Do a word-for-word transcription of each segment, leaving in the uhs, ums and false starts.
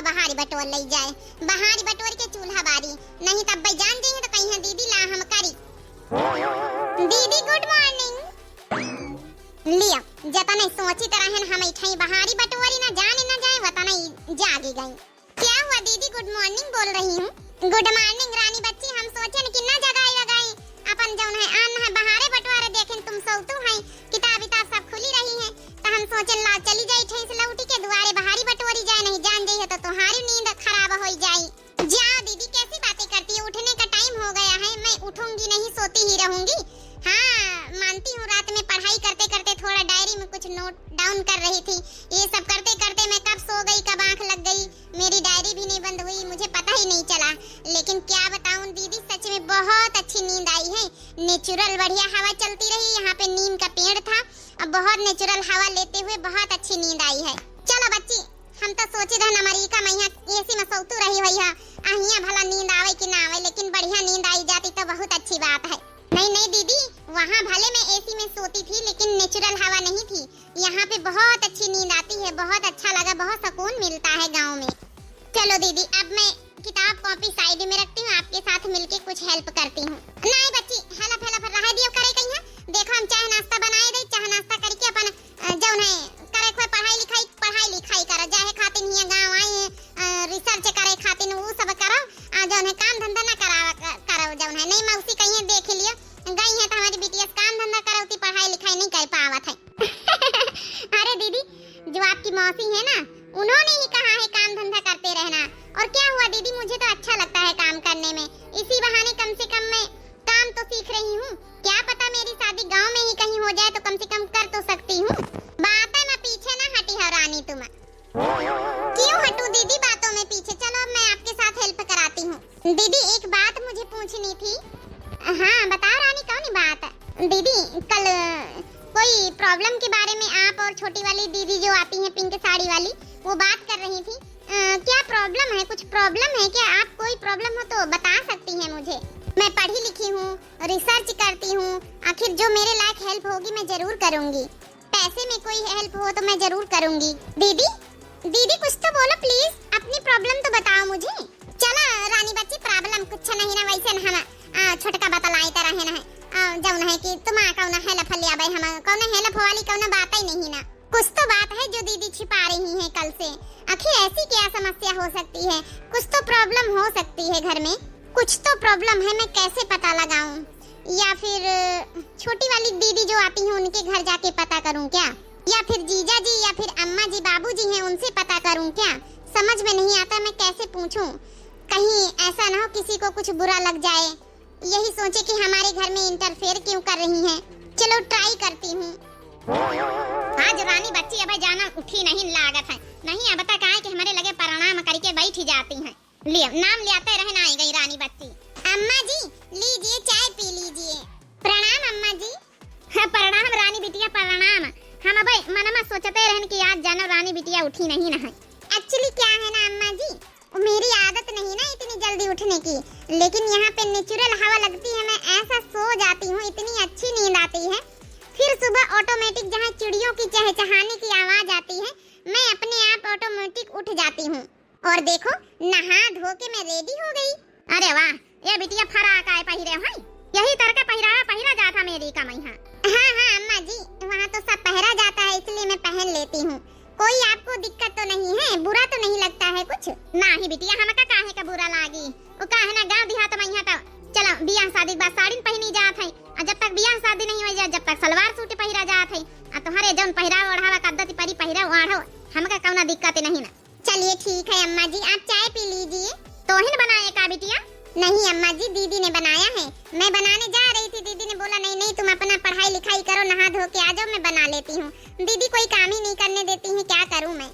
बहारी बटोर लई जाए, बहारी बटोर के चूल्हा बारी, नहीं तब भाई जान जाइए तो कहीं दीदी ला हम करी। दीदी good morning। लिया, जतने सोची तरह हम इठाई बहारी बटोरी ना जाने ना जाए, वतने ही जागी गई। क्या हुआ दीदी, good morning बोल रही हूँ। Good morning रानी बच्ची, हम सोचन कि ना जगाई वगाई, अपन जौन है आन है बहारे बटोरे, देखेन तुम सौतू है, किताब विताब सब खुली रही है, तो हम सोचन ला चली जाई ठेस लौटी के दुआरे बहारी बटोरी जाए, नहीं जान जाई है तो तुम्हारी नींद खराब हो जाई। जाओ दीदी, कैसी बातें करती है, उठने का टाइम हो गया है, मैं उठूंगी नहीं, सोती ही रहूंगी। हाँ मानती हूँ, रात में पढ़ाई करते करते थोड़ा डायरी में कुछ नोट डाउन कर रही थी, ये सब करते करते मैं कब सो गई कब आंख लग गई, मेरी डायरी भी नहीं बंद हुई, मुझे पता ही नहीं चला। लेकिन क्या बताऊं दीदी, सच में बहुत अच्छी नींद आई है, नेचुरल बढ़िया हवा चलती रही, यहाँ पे नीम का पेड़ था, अब बहुत नेचुरल हवा लेते हुए बहुत अच्छी नींद आई है। चलो बच्ची, हम तो सोचे रहन अमेरिका में यहाँ एसी में सौतू रही हुई है, आ हियाँ भला नींद आवे कि ना आवे, लेकिन बढ़िया नींद आई जाती तो बहुत अच्छी बात है। नहीं नहीं दीदी, वहाँ भले मैं एसी में सोती थी लेकिन नेचुरल हवा नहीं थी, यहाँ पे बहुत अच्छी नींद आती है, बहुत अच्छा लगा, बहुत सुकून मिलता है गाँव में। चलो दीदी, अब मैं किताब कॉपी साइड में रखती हूँ, आपके साथ मिलके कुछ हेल्प करती हूँ। नहीं बच्ची, हेल्प हेल्प रहा दियो करे कहीं है। देखो हम चाय नाश्ता बनाए दे, चाय नाश्ता करके अपन अ, जौन है, करे कोई पढ़ाई लिखाई, पढ़ाई लिखाई करो, जाहे खातिन हियाँ गाँव आई है, अ, रिसर्च करे खातिन ऊ सब करो, आ जौन है काम धंधा ना करावा क-, करो, जौन है नहीं मौसी कहीं देख लियो, गई है तो हमारी बिटिया से काम धंधा करो, उती पढ़ाई लिखाई नहीं कर पावत है। अरे दीदी, जो आपकी मौसी है ना, उन्होंने ही कहा है काम धंधा करते रहना, और क्या हुआ दीदी, मुझे तो अच्छा लगता है काम करने में, इसी बहाने कम से कम मैं काम तो सीख रही हूँ, क्या पता मेरी शादी गांव में ही कहीं हो जाए तो कम से कम कर तो सकती हूँ। बातें में पीछे ना हटी हो रानी तुम। क्यों हटूं दीदी बातों में पीछे, चलो अब मैं आपके साथ हेल्प कराती हूँ। दीदी एक बात मुझे पूछनी थी। हाँ बताओ रानी कौन बात? दीदी कल कोई प्रॉब्लम के बारे में आप और छोटी वाली दीदी जो आती हैं पिंक साड़ी वाली, वो बात कर रही थी। अ, क्या प्रॉब्लम है? कुछ प्रॉब्लम है क्या? आप कोई प्रॉब्लम हो तो बता सकती हैं मुझे। मैं पढ़ी लिखी हूँ, रिसर्च करती हूँ, आखिर जो मेरे लायक हेल्प होगी मैं जरूर करूँगी। पैसे में कोई हेल्प हो तो मैं जरूर करूँगी। दीदी, दीदी कुछ तो बोलो प्लीज, अपनी प्रॉब्लम तो बताओ मुझे। चला रानी बच्ची, प्रॉब्लम कुछ नहीं ना, वैसे न हम, आ, छोटका बतलाई तरह है ना, आ, जौन है कि तुम कौन हेल्प ले आवे, हम कौन हेल्प वाली कौन बात ही नहीं ना। कुछ तो बात है जो दीदी छिपा रही हैं कल से। आखिर ऐसी क्या समस्या हो सकती है? कुछ तो प्रॉब्लम हो सकती है घर में। कुछ तो प्रॉब्लम है, मैं कैसे पता लगाऊं? या फिर, अ, छोटी वाली दीदी जो आती हैं उनके घर जाके पता करूं क्या? या फिर जीजा जी या फिर अम्मा जी बाबू जी हैं उनसे पता करूं क्या? समझ में नहीं आता मैं कैसे पूछूं। कहीं ऐसा ना हो किसी को कुछ बुरा लग जाए। यही सोचे कि हमारे घर में इंटरफेयर क्यों कर रही हैं। चलो ट्राई करती हूँ। आज रानी बच्ची अब जाना उठी नहीं लागत है। नहीं अब तक आए कि हमारे लगे प्रणाम करके बैठी जाती हैं। लियो नाम लियाते रहन आई गई रानी बच्ची। अम्मा जी लीजिए चाय पी लीजिए। प्रणाम अम्मा जी। हाँ, प्रणाम रानी बिटिया प्रणाम। हम अब मन में सोचते रहन कि आज जानो रानी बिटिया उठी नहीं ना है। एक्चुअली क्या है ना अम्मा जी, मेरी आदत नहीं ना इतनी जल्दी उठने की, लेकिन यहाँ पे नेचुरल हवा लगती है, मैं ऐसा सो जाती हूँ, इतनी अच्छी नींद आती है। फिर सुबह ऑटोमेटिक जहाँ चिड़ियों की चहचहाने की आवाज आती है, मैं अपने आप ऑटोमेटिक उठ जाती हूँ। और देखो, नहा धो के मैं रेडी हो गई। अरे वाह, ये बिटिया फराक आए पहिरे हो, यही तरह का पहिरावा पहिरा जात है अमेरिका में यहाँ। हाँ हाँ अम्मा जी, वहाँ तो सब पहरा जाता है, इसलिए मैं पहन लेती हूँ। कोई आपको दिक्कत तो नहीं है, बुरा तो नहीं लगता है कुछ? नाही बिटिया, हमका काहे का बुरा लागी? वो का है ना, गाँव देहात में यहाँ तो चलो बियाह शादी के बाद साड़ी पहनी जात है, और जब तक बियाह शादी नहीं हो जाए जब तक सलवार सूट पहिरा जात है। आ तुम्हारे जौन पहिरावा ओढ़ावा का आदत परी पहिरा ओढ़ो, हमका कौना दिक्कत नहीं ना। चलिए ठीक है अम्मा जी, आप चाय पी लीजिए। तोहिन बनाए का बिटिया? नहीं अम्मा जी, दीदी ने बनाया है। मैं बनाने जा रही थी, दीदी ने बोला नहीं नहीं तुम अपना पढ़ाई लिखाई करो, नहा धो के आ जाओ, मैं बना लेती हूँ। दीदी कोई काम ही नहीं करने देती हैं, क्या करूँ मैं?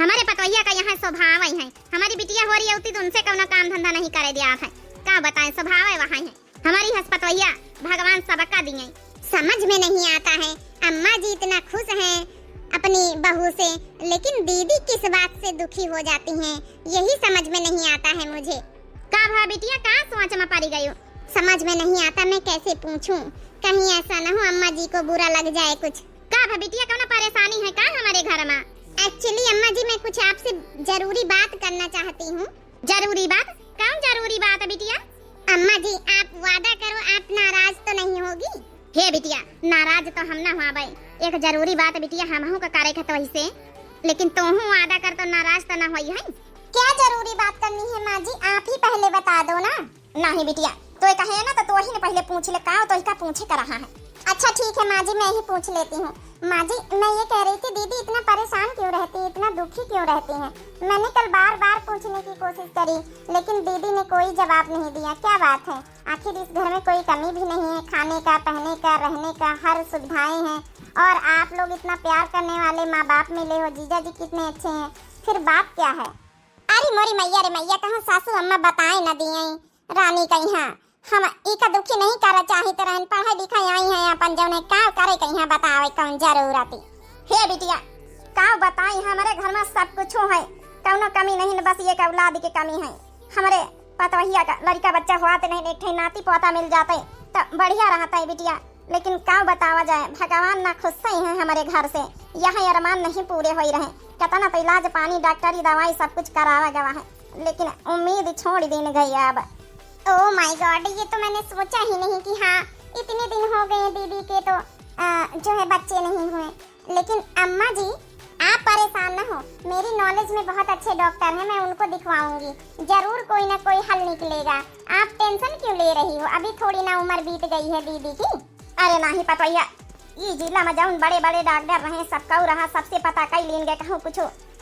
हमारे पतोहिया का यहाँ स्वभाव ही है, हमारी बिटिया हो रही होती तो उनसे कौनो काम धंधा नहीं करे दिया है। का बताएं, स्वभाव है वहाँ है। हमारी हस पतोहिया भगवान सबका दिए। समझ में नहीं आता है, अम्मा जी इतना खुश हैं अपनी बहू से, लेकिन दीदी किस बात से दुखी हो जाती हैं, यही समझ में नहीं आता है मुझे। का भा बिटिया, का सोच में पड़ी गयो? समझ में नहीं आता, मैं कैसे पूछूं, कहीं ऐसा ना हो अम्मा जी को बुरा लग जाए कुछ। का भा बिटिया, कौनो परेशानी है का हमारे घर में? एक्चुअली अम्मा जी, मैं कुछ आपसे आपसे जरूरी बात करना चाहती हूँ। जरूरी बात? कौन जरूरी बात है बिटिया? अम्मा जी, आप वादा करो, आप नाराज तो नहीं होगी? हे बिटिया, नाराज तो हम ना हुआ भाई। एक जरूरी बात बिटिया, हमहू का करे के तो ऐसे, लेकिन तोहू वादा कर तो नाराज तो ना होई है। क्या जरूरी बात करनी है माँ जी, आप ही पहले बता दो ना। नहीं बिटिया, तो ये कहे ना तो तू वही ने पहले पूछ ले, का तो इसका पूछे का रहा है। अच्छा ठीक है माँ जी, मैं ही पूछ लेती हूँ। माँ जी, मैं ये कह रही थी, दीदी इतना परेशान क्यों रहती है, इतना दुखी क्यों रहती है? मैंने कल बार बार पूछने की कोशिश करी, लेकिन दीदी ने कोई जवाब नहीं दिया। क्या बात है, आखिर इस घर में कोई कमी भी नहीं है, खाने का, पहने का, रहने का, हर सुविधाएं हैं। और आप लोग इतना प्यार करने वाले माँ बाप मिले हो, जीजा जी कितने अच्छे हैं, फिर बात क्या है? अरे मोरी मैया रे मैया, कहाँ सासू अम्मा बताए न दिए रानी कहिया। हम इका दुखी नहीं करे चाहित रहन, पढ़े लिखे आई हैं अपन, जौने का करे कहिया बतावे कौन जरूरत। हे बिटिया, का बताई, हमारे घर में सब कुछ है, कौनो कमी नहीं, बस ये औलाद के कमी है। हमारे पतवहिया का लड़का बच्चा हुआ तो नहीं, एक ठे नाती पोता मिल जाते तो बढ़िया रहता है बिटिया। लेकिन का बतावा जाए, भगवान ना खुश ही है हमारे घर से, यहाँ अरमान नहीं पूरे होई रहे। कितना तो इलाज पानी, डॉक्टरी दवाई सब कुछ करावा गवा है, लेकिन उम्मीद छोड़ देन गई अब। Oh my God, ये तो मैंने सोचा ही नहीं कि हाँ, इतने दिन हो गए दीदी के तो, अ, जो है बच्चे नहीं हुए। लेकिन अम्मा जी, आप परेशान ना हो, मेरी knowledge में बहुत अच्छे डॉक्टर हैं, मैं उनको दिखवाऊंगी, जरूर कोई ना कोई हल निकलेगा। आप tension क्यों ले रही हो, अभी थोड़ी ना उम्र बीत गई है दीदी की। अरे नाही पतोहिया, ई जिला में जौन बड़े बड़े डॉक्टर रहे, सब कऊ रहा, सबसे पता कई लीन गए, कहूँ कुछ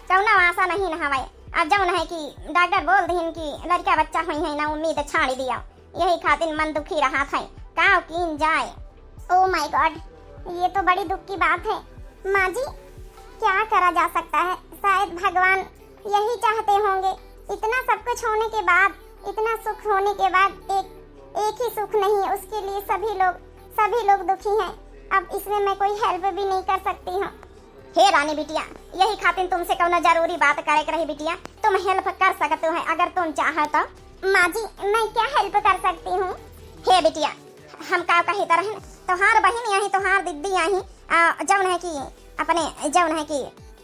कौनो आशा नहीं न हवाए। अब जौन है कि डॉक्टर बोल दिहिन कि लड़का बच्चा हुई है ना, उम्मीद छाड़ी दिया, यही खातिर मन दुखी रहा था, का कीन जाए। Oh my God, ये तो बड़ी दुख की बात है माँ जी, क्या करा जा सकता है, शायद भगवान यही चाहते होंगे। इतना सब कुछ होने के बाद, इतना सुख होने के बाद एक, एक ही सुख नहीं है, उसके लिए सभी लोग, सभी लोग दुखी हैं। अब इसमें मैं कोई help भी नहीं कर सकती हूँ। हे रानी बिटिया, यही खातिर तुमसे कौनो जरूरी बात करे के रही बिटिया, तुम help कर सकते हो अगर तुम चाहो तो। माँ जी, मैं क्या help कर सकती हूँ? हे बिटिया, हम का कही तरह तोहार बहिन यही, तोहार दीदी यही, आ, जौन है कि अपने, जौन है कि,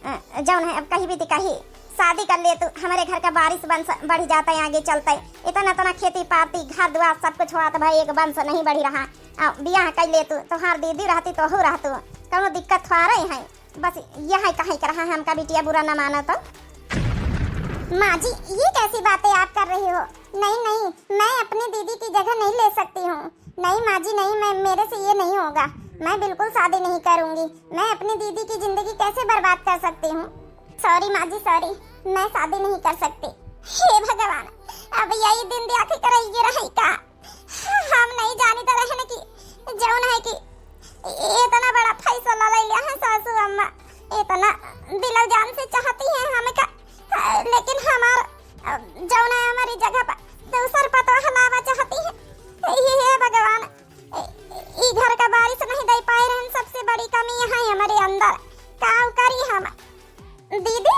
अ, जौन है, अब कही भी तो कही, शादी कर ले तू, हमारे घर का वारिस वंश बढ़ जाता है आगे चलता है। इतना, इतना खेती पाती, घर दुआर सब कुछ हुआ तो भाई एक वंश नहीं बढ़ी रहा। आ, बियाह कर ले तू, तोहार दीदी रहती, तोहू रहतू, कौनो दिक्कत थोड़े है। बस यह है कहे के रहा, हमका बिटिया बुरा न मानो तो। माँ जी, ये कैसी बातें आप कर रही हो? नहीं, नहीं, मैं अपनी दीदी की जगह नहीं ले सकती हूँ। नहीं माँ जी, नहीं, मैं, मेरे से ये नहीं होगा। मैं बिल्कुल शादी नहीं करूँगी। मैं अपनी दीदी की जिंदगी कैसे बर्बाद कर सकती हूँ? Sorry माँ जी, sorry, मैं शादी नहीं कर सकती। हे भगवान, अब यही दिन देखे के रही रही का? हम नहीं जानी तो रहने की, जौन है कि इतना बड़ा फैसला ले लिया है सासू अम्मा, इतना दिल जान से चाहती है हमका, लेकिन हमार, जौन है, हमारी जगह पर दूसर पतोह लावा चाहती है। हे, हे भगवान, ई घर का वारिस नहीं दे पाए रहन, सबसे बड़ी कमी यहाँ है हमारे अंदर, का करी हम? दीदी,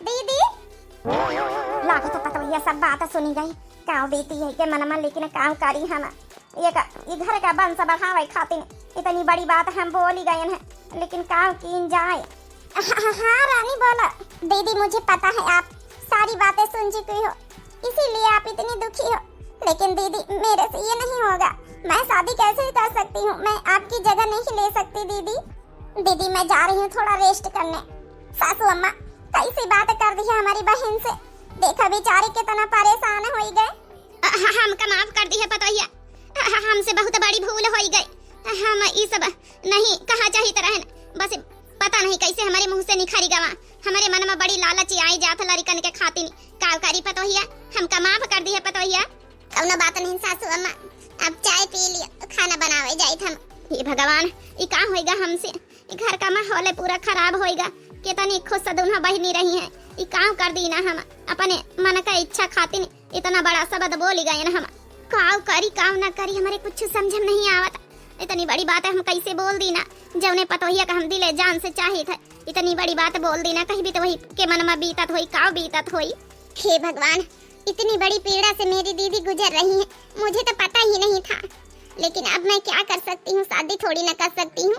दीदी। लागत पतोहिया सब बात सुनी गई। काव बीती है के मनमा, लेकिन काव करी हम? ये का, ये घर का वंश बढ़ावे खातिर इतनी बड़ी बात हम बोली गए हैं, लेकिन काव कीन जाए? हाँ, हाँ, हाँ, रानी बोलो। दीदी, मुझे पता है आप सारी बातें सुन चुकी हो, इसीलिए आप इतनी दुखी हो। लेकिन दीदी, मेरे से ये नहीं होगा। मैं शादी कैसे कर सकती हूँ? मैं आपकी जगह नहीं ले सकती दीदी। दीदी, मैं जा रही हूँ थोड़ा rest करने। सासू अम्मा, कैसी बात कर दी है हमारी बहन से। देखा बेचारी कितना परेशान होई गए। अ, ह-, हमका माफ कर दी है पतोहिया। अ, ह-, हमसे बहुत बड़ी भूल होई गई। हम ई सब नहीं कहा चाहित रहन। बस पता नहीं कैसे हमारे मुँह से निखरी गवा। हमारे मन में बड़ी लालच आई जात लड़िकन के खातिर। का करी पतोहिया, हमका माफ कर दी है पतोहिया। कौनो बात नहीं सासू अम्मा, अब चाय पी लियो, खाना बनावे जाइत हम। हे भगवान, ई का होइगा हमसे? ई घर का माहौल पूरा खराब होइगा। कितनी खुश दुन्हो बहिनी रही हैं, ई काव कर दी ना हम? अपने मन का इच्छा खातिर इतना बड़ा शब्द बोली गए ना हम। काव करी, काव ना करी, हमारे कुछ समझ में नहीं आवत। इतनी बड़ी बात है, हम कैसे बोल दी ना? जौने पतोहिया का हम दिले जान से चाहित है, इतनी बड़ी बात बोल दी ना, कहीं भी तो वही के मन में बीतत होई, काव बीतत होई। हे भगवान, इतनी बड़ी पीड़ा से मेरी दीदी गुजर रही है, मुझे तो पता ही नहीं था। लेकिन अब मैं क्या कर सकती हूँ, शादी थोड़ी ना कर सकती हूँ।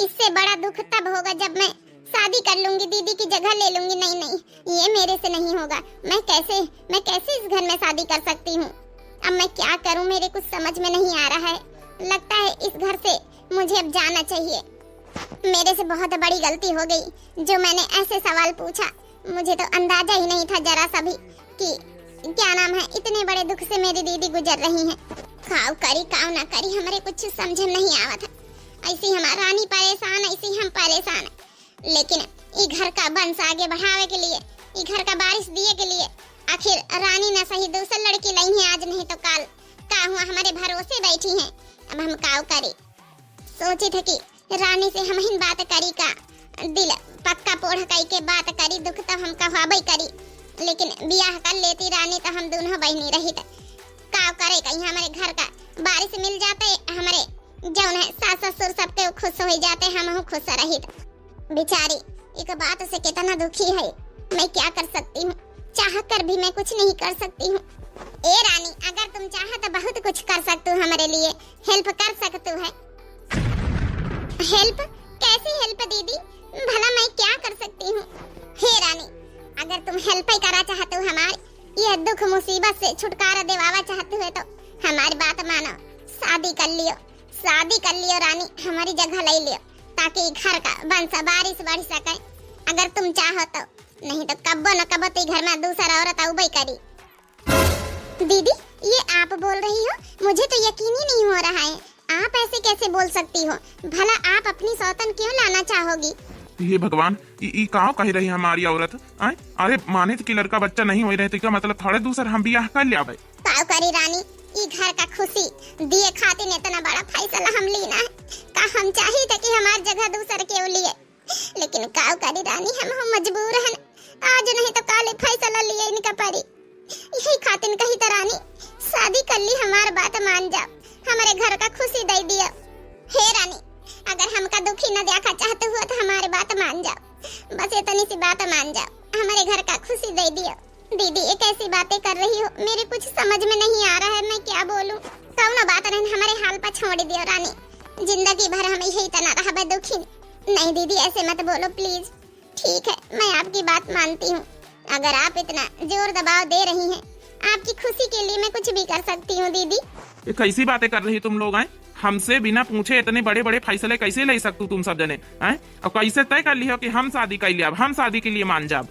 इससे बड़ा दुख तब होगा जब मैं शादी कर लूंगी, दीदी की जगह ले लूंगी। नहीं, नहीं, ये मेरे से नहीं होगा। मैं कैसे, मैं कैसे इस घर में शादी कर सकती हूँ? अब मैं क्या करूँ, मेरे कुछ समझ में नहीं आ रहा है। लगता है इस घर से मुझे अब जाना चाहिए। मेरे से बहुत बड़ी गलती हो गई जो मैंने ऐसे सवाल पूछा। मुझे तो अंदाजा ही नहीं था जरा सा भी कि क्या नाम है, इतने बड़े दुख से मेरी दीदी गुजर रही हैं। काव करी, काव ना करी, हमरे कुछ समझ में नहीं आवत है। ऐसी हमार रानी परेशान, ऐसी हम परेशान। लेकिन ई घर का वंश आगे बढ़ावे के लिए, ई घर का वारिस दिए के लिए आखिर रानी ना सही, दूसर लड़की लइहें आज नहीं तो काल। का हुआ, हमरे भरोसे बैठी हैं, अब हम काव करी। सोची थे कि रानी से हमहिन बात करी का, दिल पक्का पोढ़ कई के बात करी, दुख तो हमका होबे करी, लेकिन बियाह कर लेती रानी तो हम दोनों बहिनी रहित। काव करे कहीं, हमरे घर का वारिस मिल जाते, हमरे जौन है सास ससुर सबके खुश हो जाते, हमहू खुश रहित। बेचारी एक बात से कितना दुखी है, मैं क्या कर सकती हूँ, चाह कर भी मैं कुछ नहीं कर सकती हूँ। ए रानी, अगर तुम चाहो तो बहुत कुछ कर सकती हो हमरे लिए, हेल्प कर सकती हो। हेल्प? कैसी हेल्प दीदी? भला मैं क्या कर सकती हूँ? हे रानी, अगर तुम हेल्प ही करा चाहते हो हमारी, यह दुख मुसीबत से छुटकारा दिवावा चाहते हो तो हमारी बात मानो, शादी कर लियो, शादी कर लियो रानी, हमारी जगह ले लियो, ताकि घर का वंश वारिस बढ़ सके, अगर तुम चाहो तो। नहीं तो कब्बो न कब्बो तो घर में दूसरा औरत आउबे करी। दीदी, ये आप बोल रही हो? मुझे तो यकीन ही नहीं हो रहा है। आप ऐसे कैसे बोल सकती हो? भला आप अपनी सौतन क्यों लाना चाहोगी? हे भगवान, ई, ई काव कह रही हमारी औरत? आय? अरे, मानित कि लड़का बच्चा नहीं हो रहे, तो क्या मतलब थोड़े दूसर हम बियाह कर लियाबे? काव करी रानी, ई घर का खुशी दिए खातिर इतना बड़ा फैसला हम लीना है। का हम चाहित कि हमार जगह दूसर केहू लिए? लेकिन काव करी रानी, हम, हम मजबूर हन। आज नहीं तो काले फैसला लिए इनका परी। यही खातिर कही त रानी, शादी कर ली, हमार बात मान जाओ, हमारे घर का खुशी दे दियो। हे रानी, अगर हमका दुखी न देखा चाहते हुआ तो हमारे बात मान जाओ, बस इतनी सी बात मान जाओ, हमारे घर का खुशी दे दियो। दीदी, ये कैसी बातें कर रही हो? मेरे कुछ समझ में नहीं आ रहा है, मैं क्या बोलूं? कौनो बात नहीं, हमारे हाल पर छोड़ दियो रानी, जिंदगी भर हम यही तना रहबे दुखी। नहीं दीदी, ऐसे मत बोलो please। ठीक है, मैं आपकी बात मानती हूँ। अगर आप इतना जोर दबाव दे रही हैं, आपकी खुशी के लिए मैं कुछ भी कर सकती हूँ दीदी। ये कैसी बातें कर रही तुम लोग, हैं? हमसे बिना पूछे इतने बड़े बड़े फैसले कैसे ले सकतू तुम सब जने, हैं? और कैसे तय कर लियो कि हम शादी कर लिया, हम शादी के लिए मान जाब?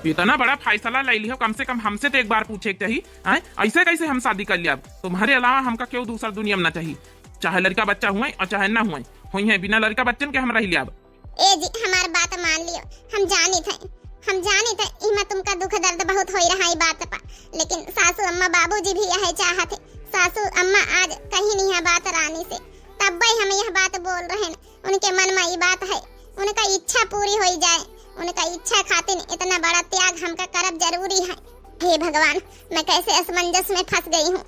इतना बड़ा फैसला ले लियो, कम से कम हमसे तो एक बार पूछे के चाहिए, हैं? ऐसे कैसे हम शादी कर लिया? तुम्हारे अलावा हमका क्यों दूसरा दुनिया में ना चाहिए, चाहे लड़का बच्चा हुए और चाहे ना हुए, हुई है, बिना लड़का बच्चन के हम रह लिया। ए जी, हमार बात मान लियो, हम जानित है, हम जानित है, इमा तुमका दुख दर्द बहुत होई रहा है बात पर, लेकिन सासू अम्मा बाबूजी भी यह चाहत है। सासू अम्मा आज कहीं नहीं है बात रानी से, तब भी हम यह बात बोल रहे हैं। उनके मन में ये बात है, उनका इच्छा पूरी होई जाए, उनका इच्छा खातिर इतना बड़ा त्याग हमका करब जरूरी है। हे भगवान, मैं कैसे असमंजस में फंस गई हूँ।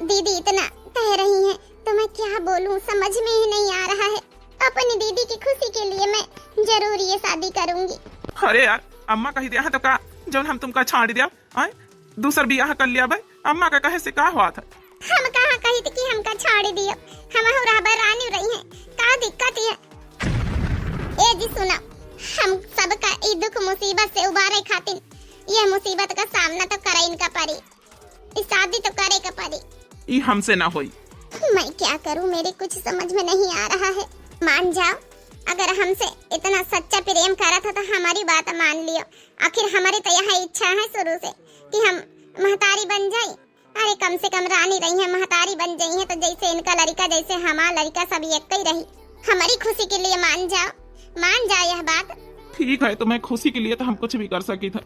दीदी इतना कह रही हैं तो मैं क्या बोलूँ, समझ में ही नहीं आ रहा है। अपनी दीदी की खुशी के लिए मैं जरूर ये शादी करूंगी। अरे यार, अम्मा कही दिया है तो का, जौन हम तुमका छाड़ दिया, आए? दूसर बियाह कर लिया भाई, अम्मा का कहे से का हुआ था? हम कहाँ कही थी कि हमका छाड़ दियो, हम रहबे रानी रही हैं, का दिक्कत है? ए जी सुना, हम सबका ई दुख मुसीबत से उबारे खातिर यह मुसीबत का सामना तो करे इनका परी, ई शादी तो करे का परी। ई हमसे ना होई। मैं क्या करूं, मेरे कुछ समझ में नहीं आ रहा है। मान जाओ, अगर हमसे इतना सच्चा प्रेम करा था तो हमारी बात मान लियो। आखिर हमारी तो यह इच्छा है शुरू से कि हम महतारी बन जाई। अरे कम से कम रानी रही है, महतारी बन जाई है तो जैसे इनका लड़का जैसे हमार लड़का सब एक ही रही। हमारी खुशी के लिए मान जाओ, मान जाओ यह बात। ठीक है, तुम्हें खुशी के लिए तो हम कुछ भी कर सकी थे।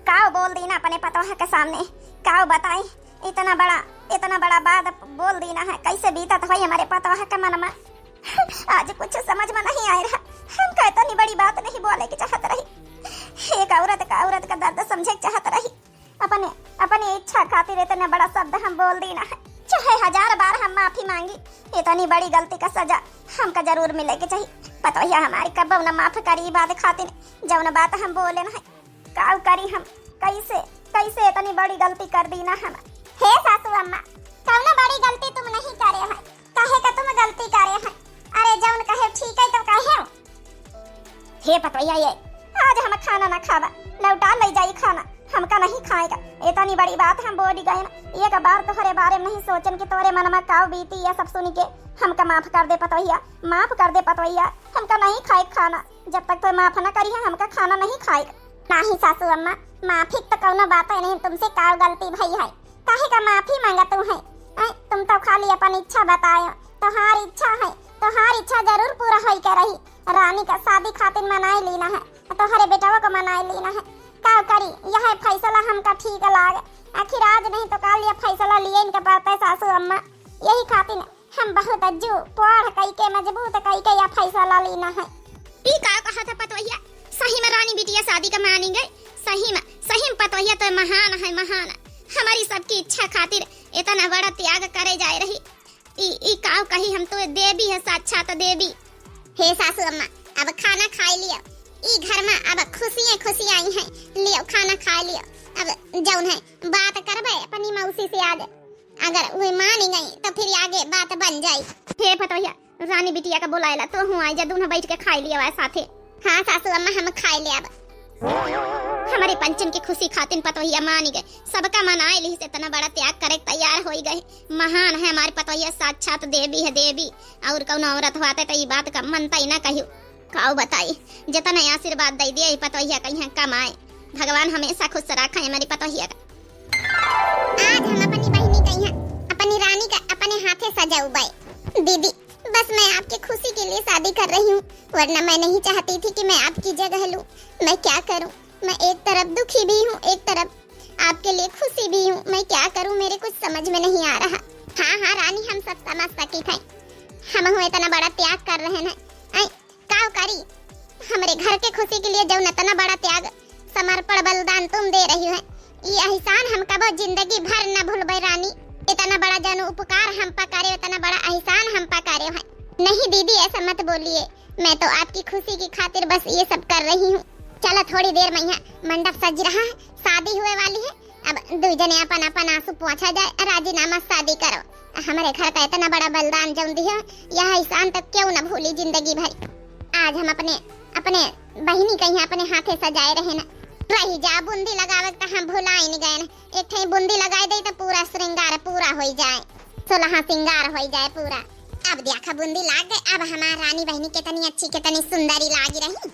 काव बोल दी ना अपने पतोह के सामने, काव बताई, इतना बड़ा, इतना बड़ा बात बोल दी ना है, कैसे बीतत होई हमारे पतोह के मन में। आज कुछ समझ में नहीं आ रहा, हम का इतनी बड़ी बात नहीं बोले के चाहत रही, एक औरत का, औरत का दर्द समझे के चाहत रही। अपने, अपनी इच्छा खातिर इतना बड़ा शब्द हम बोल दी ना है। चाहे हजार बार हम माफी मांगी, इतनी बड़ी गलती का सजा हमका जरूर मिले के चाहिए। पतोहिया हमारी कब्बो न माफ करी ई बात खातिर, जौन बात हम बोले ना है। काव करी हम, कैसे, कैसे इतनी बड़ी गलती कर दी ना हम। हे सासू अम्मा, कौनो बड़ी गलती तुम नहीं करे हैं, काहे का तुम गलती करे हैं? अरे जौन कहे ठीक है तो कहे। हे पतोहिया, ये आज हम खाना ना खाबा, लौटा ले जाई खाना, हमका नहीं खाएगा। इतनी बड़ी बात हम बोली गए ना, एक बार तोहरे बारे में नहीं सोचन कि तोरे मन में काव बीती, ये सब सुन के। हमका माफ कर दे पतोहिया, माफ कर दे पतोहिया, हमका नहीं खाए खाना। जब तक तो माफ ना करी है, हमका खाना नहीं खाए। नहीं सासू अम्मा, माफी तो कौनो बात है नहीं, तुमसे काव गलती भई है, काहे का माफी मांगा तू है? ऐ, तुम तो खाली अपन इच्छा बतायो, तोहार इच्छा है, तोहार इच्छा जरूर पूरा होई के रही। रानी का शादी खातिर मनाए लीना है, तोहरे बेटवा को मनाए लीना है। का करी, यह फैसला हमका ठीक लागे। आखिर आज नहीं तो काल यह फैसला लिए इनके पड़ते सासू अम्मा। यही खातिर हम बहुत अज्जू पढ़ कई के मजबूत कई के यह फैसला लीना है। ई का कहा था पतोहिया? सही में रानी बिटिया शादी का मानी गई? सही में, सही में पतोहिया तो महान है, महान। हमारी सबकी इच्छा खातिर इतना बड़ा त्याग करे जाए रही। ई, ई काव कही, हम तो देवी है, साक्षात देवी। हे सासू अम्मा, अब खाना खाए लियो। ई घर में अब खुशियाँ खुशियाँ आई हैं। लियो खाना खाए लियो। अब जौन है बात करबे अपनी मौसी से आज, अगर वे मान गई तो फिर आगे बात बन जाई। हे पतोहिया, रानी बिटिया का बुलाएला, तो हूँ आई जा, दूनो बैठ के खाए लियो आए साथे। हाँ सासू अम्मा, हम खाए ले अब। हमारे पंचन की खुशी खातिन पतोहिया मानी गए, सबका मनाए लिहिस, इतना बड़ा त्याग करे तैयार होई गए। महान है हमारी पतोहिया, साक्षात देवी है देवी। और कौनो औरत होते तो ई बात का मनता ही ना कहियो। काव बताई, जितना आशीर्वाद दे दिए ई पतोहिया कहीं कम आए। भगवान हमेशा खुश रखे हमारी पतोहिया का। आज हम अपनी बहिनी कहीं अपनी रानी का अपने हाथे सजौबे। दीदी, बस मैं आपकी खुशी के लिए शादी कर रही हूँ, वरना मैं नहीं चाहती थी कि मैं आपकी जगह लूँ। मैं क्या करूँ, मैं एक तरफ दुखी भी हूँ, एक तरफ आपके लिए खुशी भी हूँ। मैं क्या करूँ, मेरे कुछ समझ में नहीं आ रहा। हाँ, हाँ रानी, हम सब समझ सकी थे, हम हूँ इतना बड़ा त्याग कर रहे हैं। ऐ, काव करी, हमरे घर के खुशी के लिए जौन इतना बड़ा त्याग, समर्पण, बलिदान तुम दे रही हो, ई एहसान हम कबो जिंदगी भर न भूलबे रानी। इतना बड़ा जौन उपकार हम पा करे, इतना बड़ा एहसान हम पा करे है। नहीं दीदी, ऐसा मत बोलिए, मैं तो आपकी खुशी की खातिर बस ये सब कर रही हूँ। चलो थोड़ी देर में यहाँ मंडप सज रहा है, शादी हुए वाली है, अब दुई जने अपन अपन आंसू पोंछा जाए, राजीनामा शादी करो। हमरे घर का इतना बड़ा बलिदान जौन दिया, यह एहसान तक क्यों न भूली जिंदगी भर। आज हम अपने, अपने बहिनी कहीं अपने हाथे सजाए रहे न। रही जा, बूंदी लगावे त हम भुलाइन गए न। एक ठे बूंदी लगाए दे तो पूरा श्रृंगार पूरा होई जाए, सोलहा श्रृंगार होई जाए पूरा। अब देखा बूंदी लाग गए, अब हमार रानी बहिनी कितनी अच्छी, कितनी सुंदरी लागी रही।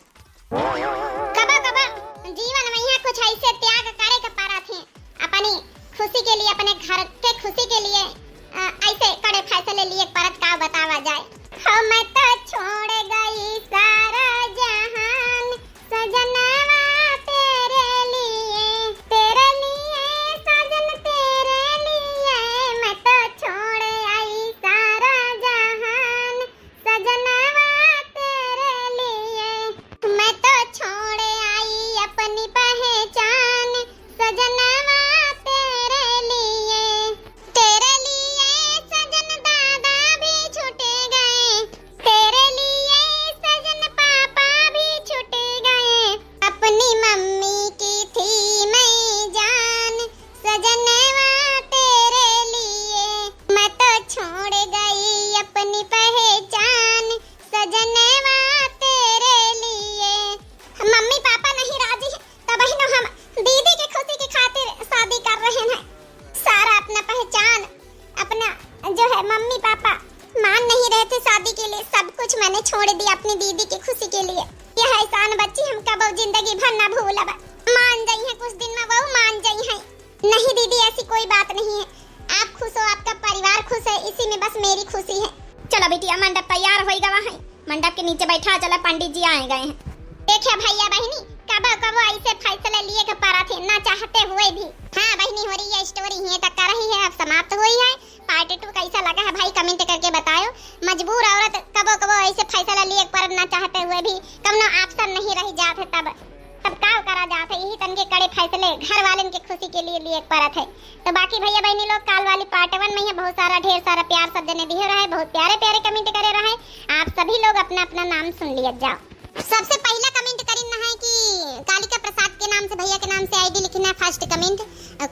कबो कबो जीवन में यहाँ कुछ ऐसे त्याग करे के पड़त है, अपनी खुशी के लिए, अपने घर के खुशी के लिए, अ, ऐसे कड़े फैसले लिए के पड़त, का बतावा जाए। हो मैं तो छोड़ गई सारा जहान, सजनवा तेरे लिए, तेरे लिए सजन तेरे लिए, मैं तो छोड़ आई सारा जहान, सजनवा तेरे लिए। मैं तो छोड़ आई अपनी पहचान, सजनवा तेरे लिए। तेरे लिए सजन दादा भी छूट गए, तेरे लिए सजन पापा भी छूट गए। अपनी मम्मी की थी मैं जान, सजनवा तेरे लिए। मैं तो छोड़ गई अपनी पहचान, सजनवा तेरे लिए। मम्मी पापा नहीं राजी है, तो बहिनों हम दीदी के खुशी की खातिर शादी कर रहे हैं। सारा अपना पहचान, अपना जो है मम्मी पापा मान नहीं रहे थे शादी के लिए, सब कुछ मैंने छोड़ दिया अपनी दीदी की खुशी के लिए। यह एहसान बच्ची हम कबो जिंदगी भर ना भूलब। मान जाई है कुछ दिन में, वो मान जाई है। नहीं दीदी, ऐसी कोई बात नहीं है। आप खुश हो, आपका परिवार खुश है, इसी में बस मेरी खुशी है। चलो बिटिया, मंडप तैयार होई गवा है, मंडप के नीचे बैठा चला, पंडित जी आए गए हैं। देखिए भैया बहिनी, कबो कबो ऐसे फैसले लिए के पड़त है, ना चाहते हुए भी। हाँ बहिनी, हो रही है story, ये तक कर रही है, अब समाप्त हुई है। Part two कैसा लगा है भाई, comment करके बतायो। मजबूर औरत कबो कबो ऐसे फैसला लिए के पड़त, ना चाहते हुए भी, कौनो option नहीं रह जात है तब। तब का करा जात है, यही तन के कड़े फैसले घर वालन के खुशी के लिए लिए पड़त है। तो बाकी भैया बहिनी लोग, काल वाली part one में ही बहुत सारा, ढेर सारा प्यार सब जने दिए रहे, बहुत प्यारे प्यारे comment करे रहे। आप सभी लोग अपना अपना नाम सुन लिया जाओ। सबसे पहला comment करिन है कि कालिका प्रसाद के नाम से, भैया के नाम से ID लिखिन है, first comment।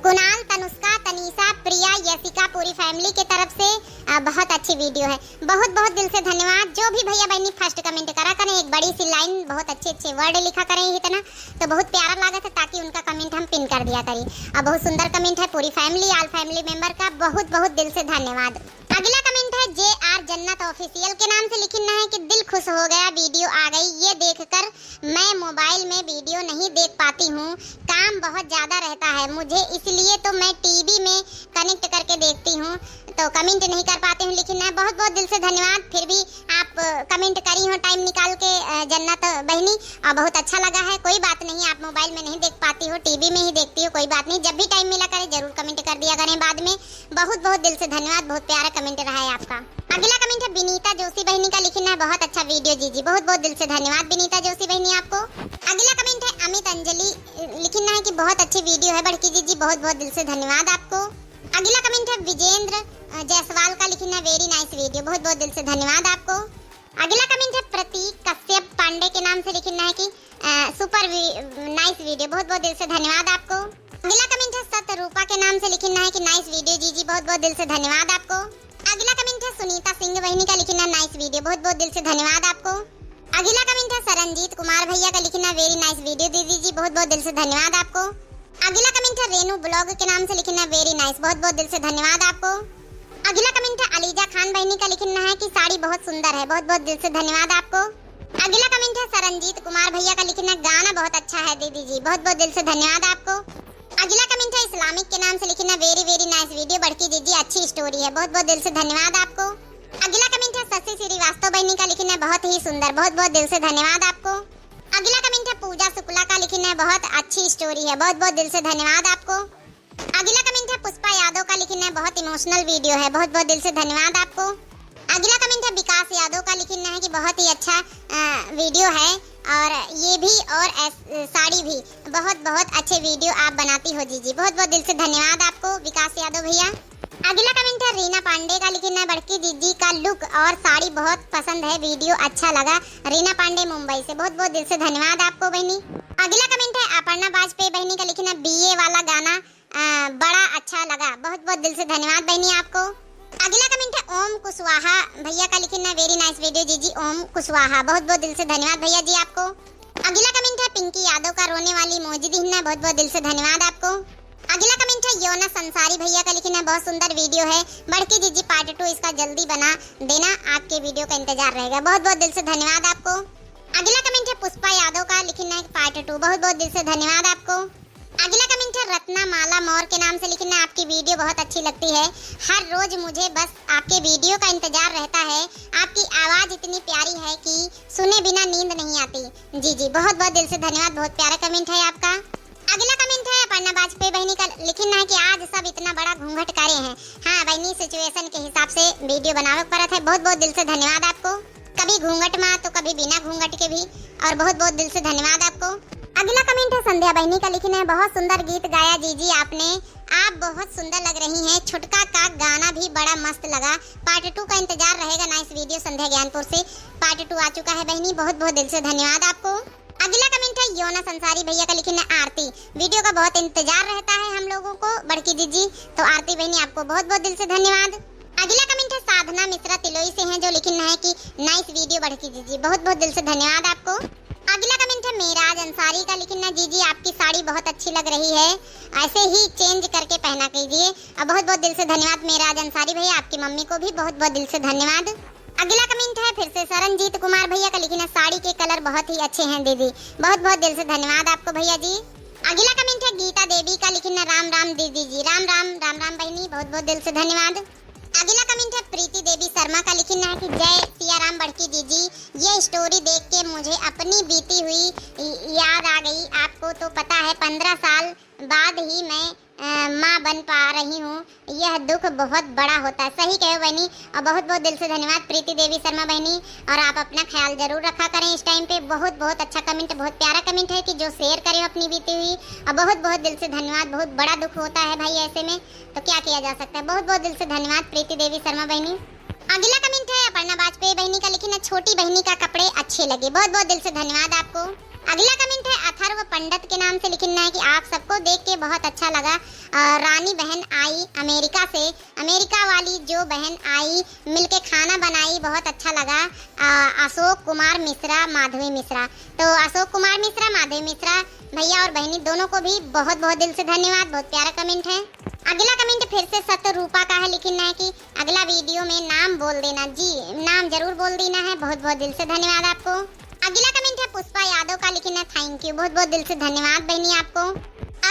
कुणाल, तनुष्का, तनीषा, प्रिया, यशिका, पूरी फैमिली के तरफ से, अ, बहुत अच्छी वीडियो है। बहुत बहुत दिल से धन्यवाद। जो भी भैया बहनी फर्स्ट कमेंट करा करें, एक बड़ी सी लाइन, बहुत अच्छे अच्छे वर्ड लिखा करें, इतना तो बहुत प्यारा लागत है, ताकि उनका कमेंट हम पिन कर दिया करी। और बहुत सुंदर कमेंट है पूरी फैमिली, ऑल फैमिली मेंबर का बहुत बहुत दिल से धन्यवाद। अगला कमेंट है जे आर जन्नत ऑफिशियल के नाम से, लिखिन है कि दिल खुश हो गया, वीडियो आ गई, ये देखकर मैं मोबाइल में वीडियो नहीं देख पाती हूँ, काम बहुत ज़्यादा रहता है मुझे, इसलिए तो मैं टीवी में कनेक्ट करके देखती हूँ, तो कमेंट नहीं कर पाती हूँ। लिखिन है बहुत बहुत दिल से धन्यवाद, फिर भी आप, अ, कमेंट करी हो टाइम निकाल के, अ, जन्नत बहनी, और बहुत अच्छा लगा है। कोई बात नहीं, आप मोबाइल में नहीं देख पाती हो, टीवी में ही देखती हो, कोई बात नहीं, जब भी टाइम मिला करे जरूर कमेंट कर दिया करें बाद में। बहुत बहुत दिल से धन्यवाद, बहुत प्यारा कमेंट रहा है आपका। अगला कमेंट है विनीता जोशी बहनी का, लिखिन है बहुत अच्छा वीडियो जीजी, बहुत बहुत दिल से धन्यवाद विनीता जोशी बहनी आपको। अगला कमेंट है अमित अंजलि, लिखिन है कि बहुत अच्छी वीडियो है बड़की जीजी, बहुत बहुत दिल से धन्यवाद आपको। अगला कमेंट है विजेंद्र, अ, जायसवाल का, लिखिन है वेरी नाइस वीडियो, बहुत बहुत दिल से धन्यवाद आपको। अगला कमेंट है प्रतीक कश्यप पांडे के नाम से, लिखिन है कि, अ, सुपर वी-, नाइस वीडियो, बहुत बहुत दिल से धन्यवाद आपको। अगला कमेंट है सत रूपा के नाम से, लिखिन है कि नाइस वीडियो जीजी, बहुत बहुत दिल से धन्यवाद आपको। अगला कमेंट है सुनीता सिंह बहनी का, लिखिन है नाइस वीडियो, बहुत बहुत दिल से धन्यवाद आपको। अगला कमेंट है सरनजीत कुमार भैया का, लिखिन है वेरी नाइस वीडियो दीदी जी, बहुत बहुत दिल से धन्यवाद आपको। अगला कमेंट है रेनू ब्लॉग के नाम से, लिखिन है वेरी नाइस, बहुत बहुत दिल से धन्यवाद आपको। अगला कमेंट है अलीजा खान बहनी का, लिखिन है कि साड़ी बहुत सुंदर है, बहुत बहुत दिल से धन्यवाद आपको। अगला कमेंट है सरनजीत कुमार भैया का, लिखिन है गाना बहुत अच्छा है दीदी जी, बहुत बहुत दिल से धन्यवाद आपको। अगला कमेंट है इस्लामिक के नाम से, लिखिन है वेरी वेरी नाइस वीडियो बड़की जीजी, अच्छी स्टोरी है, बहुत बहुत दिल से धन्यवाद आपको। अगला कमेंट है शशि श्रीवास्तव बहनी का, लिखिन है बहुत ही सुंदर, बहुत बहुत दिल से धन्यवाद आपको। अगला कमेंट है पूजा शुक्ला का, लिखिन है बहुत अच्छी स्टोरी है, बहुत बहुत दिल से धन्यवाद आपको। अगला कमेंट है पुष्पा यादव का, लिखिन है बहुत इमोशनल वीडियो है, बहुत बहुत दिल से धन्यवाद आपको। अगला कमेंट है विकास यादव का, लिखिन है कि बहुत ही अच्छा, अ, वीडियो है, और ये भी और ऐस-, साड़ी भी बहुत बहुत अच्छे वीडियो आप बनाती हो जीजी, बहुत बहुत दिल से धन्यवाद आपको विकास यादव भैया। अगला कमेंट है रीना पांडे का, लिखिन है बड़की जीजी का लुक और साड़ी बहुत पसंद है, वीडियो अच्छा लगा। रीना पांडे मुंबई से, बहुत बहुत दिल से धन्यवाद आपको बहनी। अगला कमेंट है अपर्णा वाजपेयी बहनी का, लिखिन है बीए वाला गाना, अ, बड़ा अच्छा लगा, बहुत बहुत दिल से धन्यवाद बहनी आपको। अगला कमेंट है ओम कुशवाहा भैया का, लिखिन है वेरी नाइस वीडियो जीजी, ओम कुशवाहा, बहुत बहुत दिल से धन्यवाद भैया जी आपको। अगला कमेंट है पिंकी यादव का, रोने वाली इमोजी दिहिन है, बहुत बहुत दिल से धन्यवाद आपको। अगला कमेंट है योनस अंसारी भैया का, लिखिन है बहुत सुंदर वीडियो है बड़की जीजी, पार्ट टू इसका जल्दी बना देना, आपके वीडियो का इंतजार रहेगा, बहुत बहुत दिल से धन्यवाद आपको। अगला कमेंट है पुष्पा यादव का, लिखिन है पार्ट टू, बहुत बहुत दिल से धन्यवाद आपको। अगला कमेंट है रत्ना माला मौर्य के नाम से, लिखिन है आपकी वीडियो बहुत अच्छी लगती है, हर रोज मुझे बस आपके वीडियो का इंतजार रहता है, आपकी आवाज इतनी प्यारी है कि सुने बिना नींद नहीं आती। जी जी, बहुत बहुत दिल से धन्यवाद, बहुत प्यारा कमेंट है आपका। अगला कमेंट है अपर्णा वाजपेयी बहनी का, लिखिन है कि आज सब इतना बड़ा घूंघट करे हैं। हाँ बहनी, सिचुएशन के हिसाब से वीडियो बनावे के पड़त है। बहुत बहुत दिल से धन्यवाद आपको। कभी घूंघट मा तो कभी बिना घूंघट के भी, और बहुत बहुत दिल से धन्यवाद आपको। अगला कमेंट है संध्या बहनी का, लिखिन है बहुत सुंदर गीत गाया जीजी आपने, आप बहुत सुंदर लग रही हैं। छुटका का गाना भी बड़ा मस्त लगा। पार्ट टू का इंतजार रहेगा। नाइस वीडियो संध्या ज्ञानपुर से, पार्ट टू आ चुका है बहनी, बहुत बहुत दिल से धन्यवाद आपको। अगला कमेंट है योनस अंसारी भैया का, लिखिन है आरती, वीडियो का बहुत इंतजार रहता है हम लोगों को बड़की जीजी, तो आरती बहनी आपको बहुत बहुत दिल से धन्यवाद। अगला कमेंट है साधना मिश्रा तिलोई से हैं, जो लिखिन है कि नाइस वीडियो बड़की जीजी, बहुत बहुत दिल से धन्यवाद आपको। अगला कमेंट है मेराज अंसारी का, लिखिन है जीजी आपकी साड़ी बहुत अच्छी लग रही है, ऐसे ही चेंज करके पहना कीजिए। अब बहुत बहुत दिल से धन्यवाद मेराज अंसारी भैया, आपकी मम्मी को भी बहुत बहुत दिल से धन्यवाद। अगला कमेंट है फिर से सरनजीत कुमार भैया का, लिखिन है साड़ी के कलर बहुत ही अच्छे हैं दीदी, बहुत बहुत दिल से धन्यवाद आपको भैया जी। अगला कमेंट है गीता देवी का, लिखिन है राम राम दीदी जी, राम राम, राम राम बहनी, बहुत बहुत दिल से धन्यवाद। अगला कमेंट है प्रीति देवी शर्मा का, लिखिन है कि जय सिया राम बड़की जीजी, ये स्टोरी देख के मुझे अपनी बीती हुई य-, याद आ गई। आपको तो पता है, पंद्रह साल बाद ही मैं, अ, माँ बन पा रही हूँ। यह दुख बहुत बड़ा होता है। सही कहे बहनी, और बहुत बहुत दिल से धन्यवाद प्रीति देवी शर्मा बहनी, और आप अपना ख्याल जरूर रखा करें इस टाइम पे। बहुत बहुत अच्छा कमेंट, बहुत प्यारा कमेंट है कि जो शेयर करें अपनी बीती हुई, और बहुत बहुत दिल से धन्यवाद। बहुत बड़ा दुख होता है भाई ऐसे में, तो क्या किया जा सकता है। बहुत बहुत दिल से धन्यवाद प्रीति देवी शर्मा बहनी। अगला कमेंट है अपर्णा वाजपेयी बहनी का, लिखिन है छोटी बहनी का कपड़े अच्छे लगे। बहुत बहुत दिल से धन्यवाद आपको। अगला comment है अथर्व पंडित के नाम से, लिखिन है कि आप सबको देख के बहुत अच्छा लगा। अ, रानी बहन आई अमेरिका से, अमेरिका वाली जो बहन आई मिलके खाना बनाई, बहुत अच्छा लगा। अ, अशोक कुमार मिश्रा, माधवी मिश्रा। तो अशोक कुमार मिश्रा, माधवी मिश्रा, भैया और बहनी दोनों को भी बहुत बहुत दिल से धन्यवाद, बहुत प्यारा comment है। अगला comment फिर से सत रूपा का है, लिखिन है कि अगला video में नाम बोल देना। जी, नाम जरूर बोल देना है। बहुत बहुत दिल से धन्यवाद आपको। अगला comment है पुष्पा यादव का, लिखिन है thank you, बहुत बहुत दिल से धन्यवाद बहनी आपको।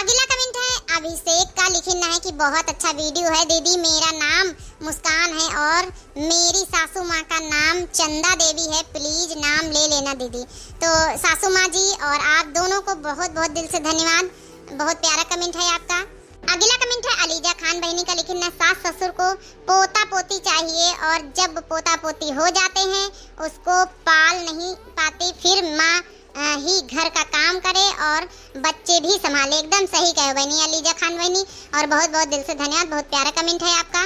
अगला comment है अभिषेक का, लिखिन है कि बहुत अच्छा video है दीदी, मेरा नाम मुस्कान है और मेरी सासू माँ का नाम चंदा देवी है, please नाम ले लेना दीदी। तो सासू माँ जी और आप दोनों को बहुत बहुत दिल से धन्यवाद, बहुत प्यारा comment है आपका। अगला comment है अलीजा खान बहनी का, लिखिन है सास ससुर को पोता पोती चाहिए और जब पोता पोती हो जाते हैं उसको पाल नहीं पाती, फिर माँ अ, ही घर का काम करे और बच्चे भी संभाले। एकदम सही कहे बहनी अलीजा खान बहनी, और बहुत बहुत दिल से धन्यवाद, बहुत प्यारा comment है आपका।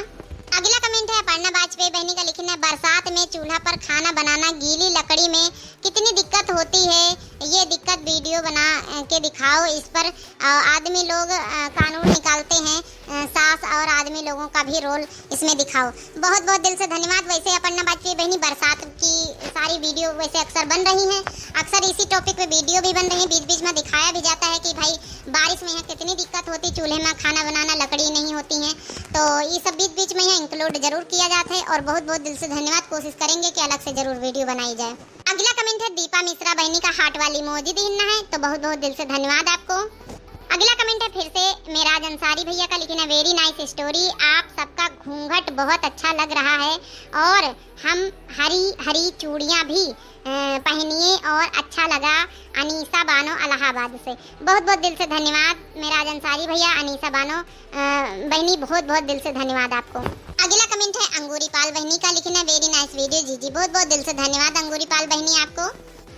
अगला comment है अपर्णा वाजपेयी बहनी का, लिखिन है बरसात में चूल्हा पर खाना बनाना गीली लकड़ी में कितनी दिक्कत होती है, ये दिक्कत video बना अ, के दिखाओ। इस पर अ, आदमी लोग अ, कानून निकालते हैं, अ, सास और आदमी लोगों का भी role इसमें दिखाओ। बहुत बहुत दिल से धन्यवाद। वैसे अपर्णा वाजपेयी बहनी, बरसात की सारी video वैसे अक्सर बन रही हैं, अक्सर इसी topic पे video भी बन रही है, बीच बीच में दिखाया भी जाता है कि भाई बारिश में यहाँ कितनी दिक्कत होती, चूल्हे में खाना बनाना, लकड़ी नहीं होती हैं, तो ये सब बीच बीच में यहाँ include जरूर किया जाता है। और बहुत बहुत दिल से धन्यवाद, कोशिश करेंगे कि अलग से जरूर video बनाई जाए। अगला comment है दीपा मिश्रा बहनी का, heart वाली emoji दिहिन है, तो बहुत बहुत दिल से धन्यवाद आपको। अगला comment है फिर से मेराज अंसारी भैया का, लिखिन है very nice story, आप सबका घूंघट बहुत अच्छा लग रहा है और हम हरी हरी चूड़ियाँ भी अ, पहनिए और अच्छा लगा। अनीसा बानो इलाहाबाद से, बहुत बहुत दिल से धन्यवाद मेराज अंसारी भैया, अनीसा बानो अ, बहनी, बहुत बहुत दिल से धन्यवाद आपको। अगला comment है अंगूरी पाल बहनी का, लिखिन है very nice video जीजी, बहुत बहुत दिल से धन्यवाद अंगूरी पाल बहनी आपको।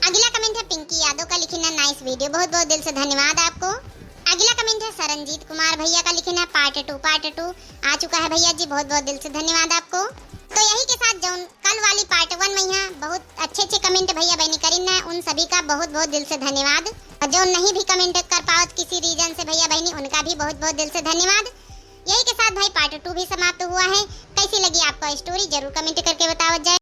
अगला comment है पिंकी यादव का, लिखिन है nice video, बहुत बहुत दिल से धन्यवाद आपको। अगला comment है सरनजीत कुमार भैया का, लिखिन है part two, part two आ चुका है भैया जी, बहुत बहुत दिल से धन्यवाद आपको। तो यही के साथ जौन कल वाली part one में यहाँ बहुत अच्छे अच्छे comment भैया बहनी करिन ना, उन सभी का बहुत बहुत दिल से धन्यवाद। और जौन नहीं भी comment कर पावत किसी reason से भैया बहनी, उनका भी बहुत बहुत दिल से धन्यवाद। यही के साथ भाई part two भी समाप्त हुआ है। कैसी लगी आपको story, जरूर comment करके बतावत जाए।